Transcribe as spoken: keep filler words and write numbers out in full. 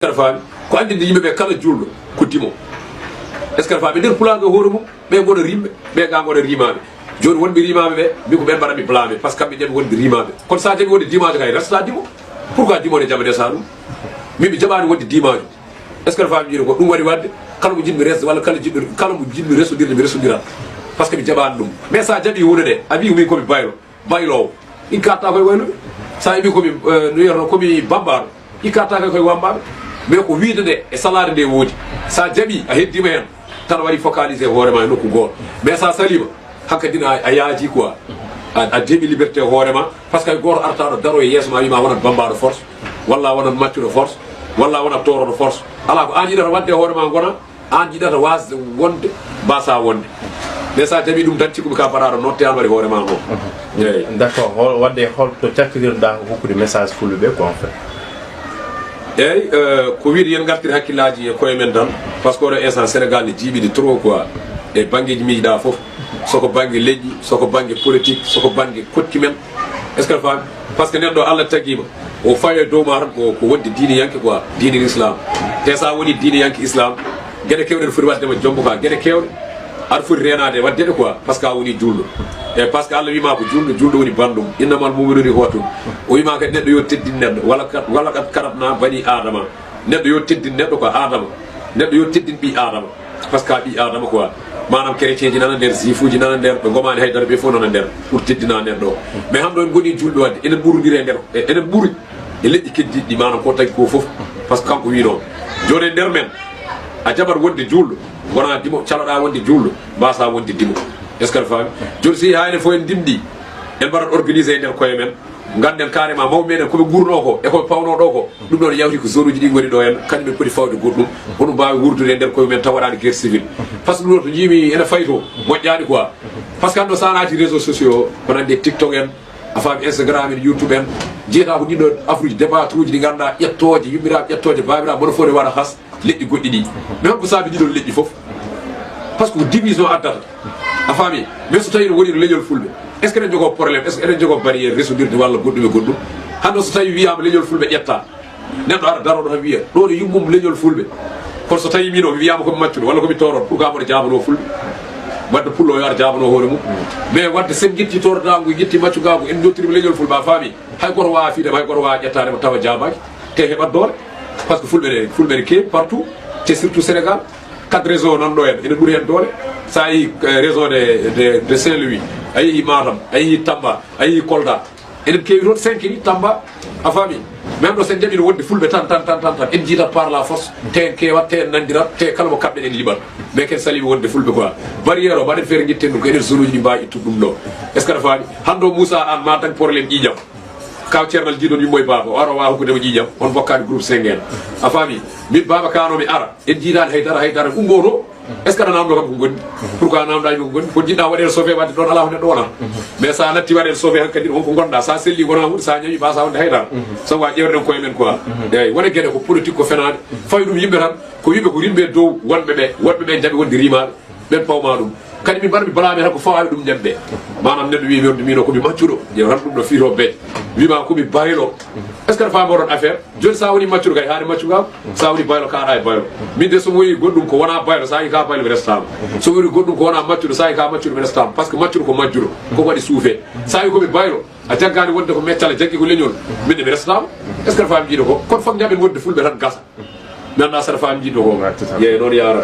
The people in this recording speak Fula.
Aɗa faami? Ko anndinde yimɓe ɓe kala juulɗo ko dimo. Est-ce que aɗa faami? Nder pulaar e hoore mum, ɓe ngona rimɓe, ɓe ga ngona rimaaɓe. Jooni wonɓe rimaaɓe ɓe, mbi ko ɓen mbaɗa mi blâme, par ce que kamɓe jaɓi wonde rimaaɓe. Kono sa jaɓi wonde dimaajo kay, resta dimo. Pourquoi dimo ne jaɓanee sa ɗum? Min mi jaɓaani wonde dimaajo. Est-ce que aɗa faami? Jiiɗo ko ɗum waɗi waɗde, kala mo jiɗmi resde walla kala jiɗɗo, kala mo jiɗmi resondirde, mi resondirat. Par ce que mi jaɓaani ɗum. Mais sa jaɓi huunde nde, a wi min ko mi baylo. Bayloowo, ikkataa koye wayluɓe. Sa wi komi, eh, no wiyata, komi bambaaɗo, ikkataa koye koye wambaaɓe. Mais ko wiide nde e salaade nde woodi. Sa jaɓi, a heddiima heen, tan waɗi focalisé hoore ma e nokku gooto. Mais sa saliima, hankadin a, a yaaji quoi. A, a demi liberté hoore ma, par ce que hay gooto artaɗo daro e yeeso ma wima wonat bambaaɗo force, walla wonat maccuɗo force, walla wonat tooroɗo force. Alaa, ko an yiɗata waɗde e hoore ma ngona, an yiɗata wasde wonde, mbasa wonde. Mais sa jaɓi ɗum tan, cikkumi ka mbaɗaɗo notte an waɗi hoore ma ngo. Eyyi. D'accord. Hol, wadde holto cakkitirɗa hokkude message fulɓe ɓe ko en fait? Eyyi, euh, ko wiide yen gartir hakkillaji e koye men tan, par ce que oɗo instant Sénégal ne jiiɓidi trop quoi, e banggueji miijiɗa foof, soko banggue leƴƴi, soko banggue politique, soko banggue koɗki men. Est-ce que aɗa faami? Par ce que neɗɗo Allah tagima, o fawi e dow ma tan ko, ko wonde diiniyanke quoi, diine l'islam. Te sa woni diiniyanke islam, geɗe kewɗe ne foti waɗde ma jombo quoi, geɗe kewɗe aɗa foti reenade e waɗde ɗe quoi, par ce que a woni juulɗo. E par ce que Allah wima ko juulɗo, juulɗo woni banndum. Innamal mu'minuna ikhwatun. O wima kadi neɗɗo yo teddin neɗɗo. Wala ka, wala qad karamna bani Adama. Neɗɗo yo teddin neɗɗo ko Adama. Neɗɗo yo teddin ɓii Adama. Par ce que ɓii Adama quoi, manam chrétien ji nana nder, juif uji nana nder, ɓe gomani haydara, ɓe fof nana nder pour teddina neɗɗo o. Mais hande o en goni juulɓe wadde, enen ɓurodiri e nder, e, enen ɓuri e leƴƴi keddiɗi ɗi, manam ko tagi ko fof, par ce que kanko wino. Joni e nder men, a jaɓat wonde juulɗo, wona dimo, caloɗa wonde juulɗo, mbasa wonde dimo. Est-ce que aɗa faami? Joni si ha enen fof en dimɗi, en mbaɗat organisé e nder koye men, ganden carrément mawɓe meɗen koɓe gurno ko, e koɓe pawno ɗo ko, ɗum ɗon yawti ko zone uji ɗi goni ɗo en, kañum en poti fawde goɗɗum, hono mbawi wurdude e nder koye men taw waɗani guerre civile. Par ce que ɗum ɗo to jiimi ene fayto, moƴƴani quoi. Par ce que hande o sa naati réseaux sociaux, ko nande TikTok en, a faami, Instagram en, YouTube en, jeyata ko ɗiɗo afruji débat uji ɗi ganduɗa ƴettoje, yummiraɓe ƴettoje, babiraɓe, mono fof ne waɗa has leƴƴi goɗɗi ɗi. Mais holko saabi ɗiɗon leƴƴi fof? Par ce que division addata. A faami? Mais so tawi no woni no leñol fulɓe, est ce que eɗen jogoo problème? Est ce que eɗen jogoo barrière resodirde walla goɗɗum e goɗɗum? Hande o so tawi wiyama leñol fulɓe ƴetta, neɗɗo ara daroɗo tan wiya ɗo ne yummum leñol fulɓe. Kono so tawi min o mi wiyama komi maccuɗo walla komi toroɗo, pourquoi mboɗo jaabano fulɓe? Wadde pullo o yo ar jaabano hoore mum. Mais wadde sen ƴetti torodago, ƴetti maccugago, en jottirima leñol fulɓe, a faami? Hay goto wawa fiidema, hay goto wawa ƴettadema tawa jaabaki, te heɓat doole. Par ce que fulɓe ne, fulɓe ne keewi partout, te surtout Sénégal. Quatre régions nan ɗo en, ene ɓuri hen doole. Sa yeehi, eh, région de, de, de Saint-Louis, a yeehi Matam, a yeehi Tamba, a yeehi Kolda. Enen keewi toon cinq ni, Tamba, a faami? Même ɗo sen jaɓino wonde fulɓe tan, tan, tan, tan, tan, en jiidat par la force, te en keewat, te en nandirat, te kala mo kaɓɓen en liɓat. Mais ken saliɓe wonde fulɓe quoi. Barrière o, mbaɗen feere guitten ɗum, ko enen zone uji ɗi mbawi ittude ɗum ɗo. Est ce que aɗa faami? Hande o Moussa Anne ma dañ problème ƴiiƴam. Kaw Ceernal jiiɗon yummo e baaba, o ara o wawa hokkudema ƴiiƴam, on bokkani groupe cinq en. A faami? Min baaba kano mi ara, en jiiɗani haydara, haydara ummo to. Est ce que aɗa namdo kam ko gonni? Pourquoi namdani ko gonni? Ko jiɗɗa waɗede sauvé wadde ɗon ala ko neɗɗo wona. Mais sa natti waɗede sauvé hankadi on ko gonɗa, sa selli wona hunde, sa ñawi mbasa wonde haydara. Sabu wa ƴewren koye men quoi. Eyyi, wona gueɗe ko politique ko fenaɓe. Fawi ɗum yimɓe tan, ko yimɓe ko rimɓe dow wonɓe ɓe, wonɓe ɓe jaaɓi wonde rimaɓe. Ɓen pawma ɗum. Kadi min mbaɗa mi blâme tan ko fawaɓe ɗum ñande. Manam neɗɗo wi mi wonde mino komi maccuɗo, ƴeew tan ɗum ɗo fiito beƴ. Wima komi baylo. Est ce que aɗa faami oɗon affaire? Joni sa woni maccuɗo kay haade maccugal, sa woni baylo kaɗa e baylo. Min de somi woni goɗɗum ko wona baylo, sa yi ka baylo mi restama. Somi woni goɗɗum ko wona maccuɗo, sa yi ka maccuɗo mi restama. Par ce que maccuɗo ko majjuɗo, ko waɗi suufe. Sa yi komi baylo, a jaggani wonde ko meccala, jaggi ko leñol. Min de mi restama. Est ce que aɗa faami jiiɗo ko? Kono foof jaɓen wonde fulɓe tan gasa. Mi anda saɗa faami jiiɗo ko. Yeyi noon yara.